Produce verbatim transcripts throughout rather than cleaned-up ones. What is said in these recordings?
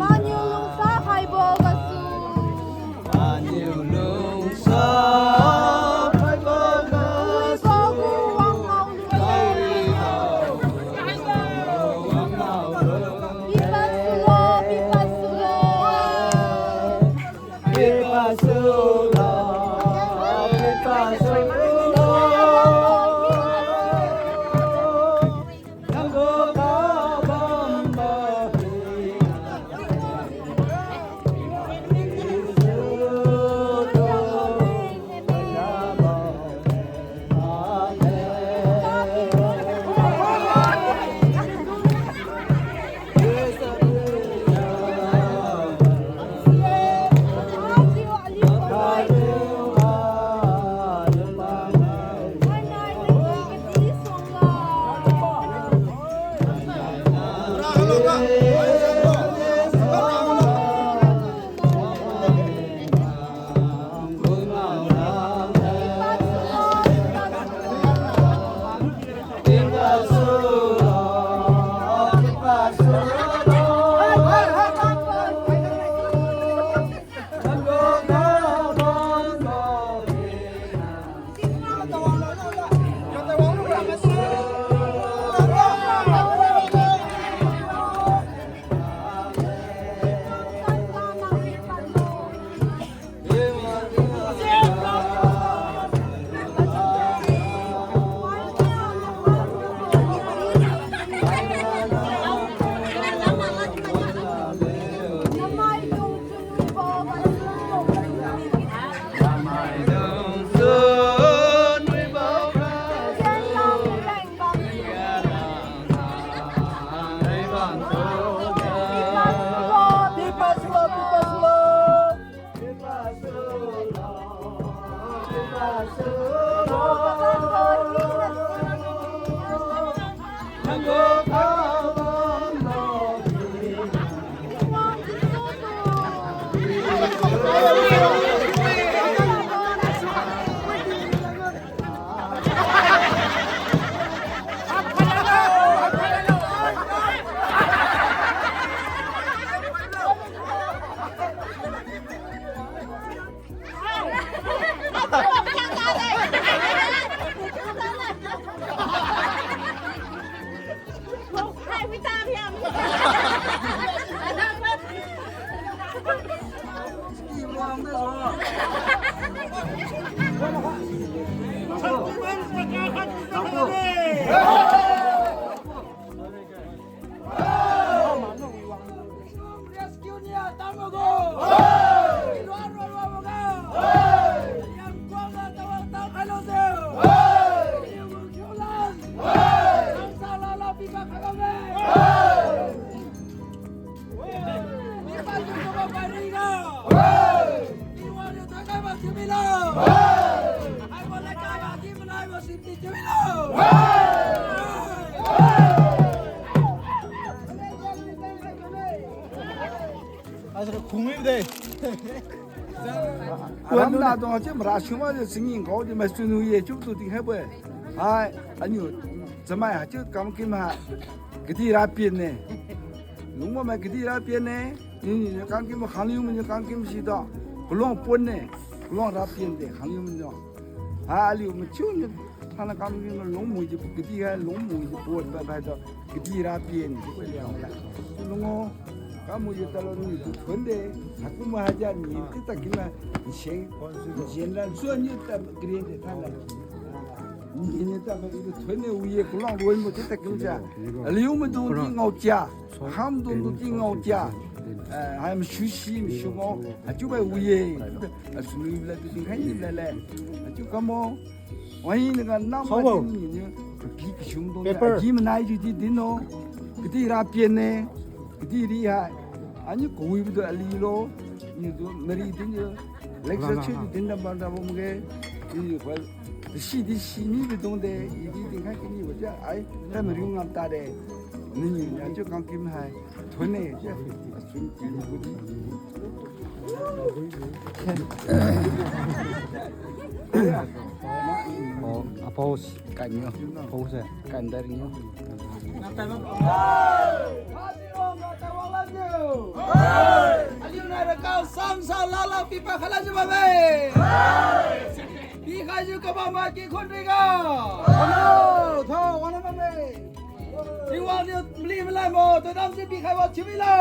Paniu lungsa khaibo gasu. Paniu lungsa khaibo gasu. Wibo gu wangngao lu. Pipasulo, pipasulo. Pipasulo, pipasulo. Asra khungwi de. Aram na dong hachiu mara suma de singing ko de mas tu nu ye chu tu ting hai bo. Hai, aniu chamai hachiu kam kim ha. Kadi ra pien ne. Lungbo mai kadi ra pien ne. Ni ni kam kim khang liu mi ni kam kim si do. Kulong pon ne. Kulong ra pien de khang liu mi do. Ha, aliu machiu ni thana kam ni lungmui ji kadi ga lungmui ji pon ba ba do kadi ra pien ji ko liang la. Lungo, kam mui ji talo ni tu thon de, aku ma haja ni ti ta kina seng, jen la zua ni ta green de thana. Ni ni ta ba ni tu thon de wi ye kulong roi mo ti ta kim ja. Aliu ma dung di ngao ja, ham dung dung di ngao ja. Eh, hai ma shu si, ma shu mo, achiu ba wi ye. Asui la tu ding khai ni la le. Achiu kamo. Wai ni ga nam ma ni ni. Pi kishum dong. Paper. Agi manai ju di din no. Kadi ra pien ne. Kadi ri hai. Ani koi bu do ali lo. Ni do mari din ju. Lecture chu di din da ban da bom ge. Ni ni ko. Si di si ni bi dong de. Idi din khai kini ba ja. Ai, ta mari ngam ta de. Ni ni ya ju kam kim hai. Thone, je. Oh, apos. Kanyo. Apos, eh. Kandar nyo. Aliu nai rakal sang sa lala pipa khala jiu bamme. Pikhai jiu kabam ma ki khun riga. Ano, tho, wana bamme. Tingwang niu mali malai mo, tadam si pikhai wa chiu milo.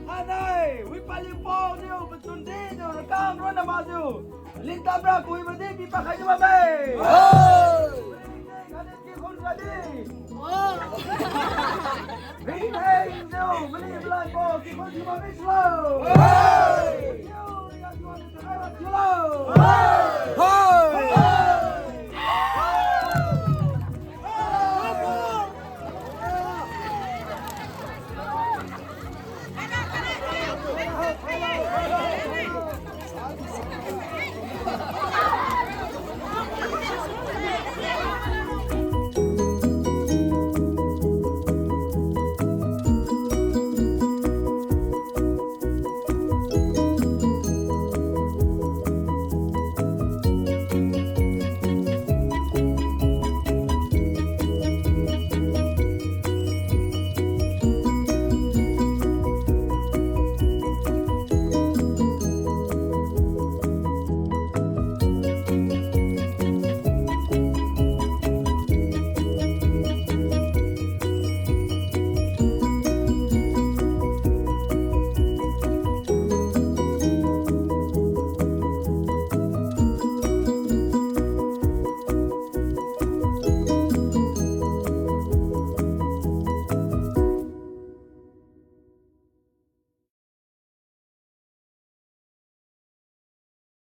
Anai, wi pali pao niu, pachun di niu, rakam ronna majiu. Lingtam ra kui madi pipa khai jiu bamme.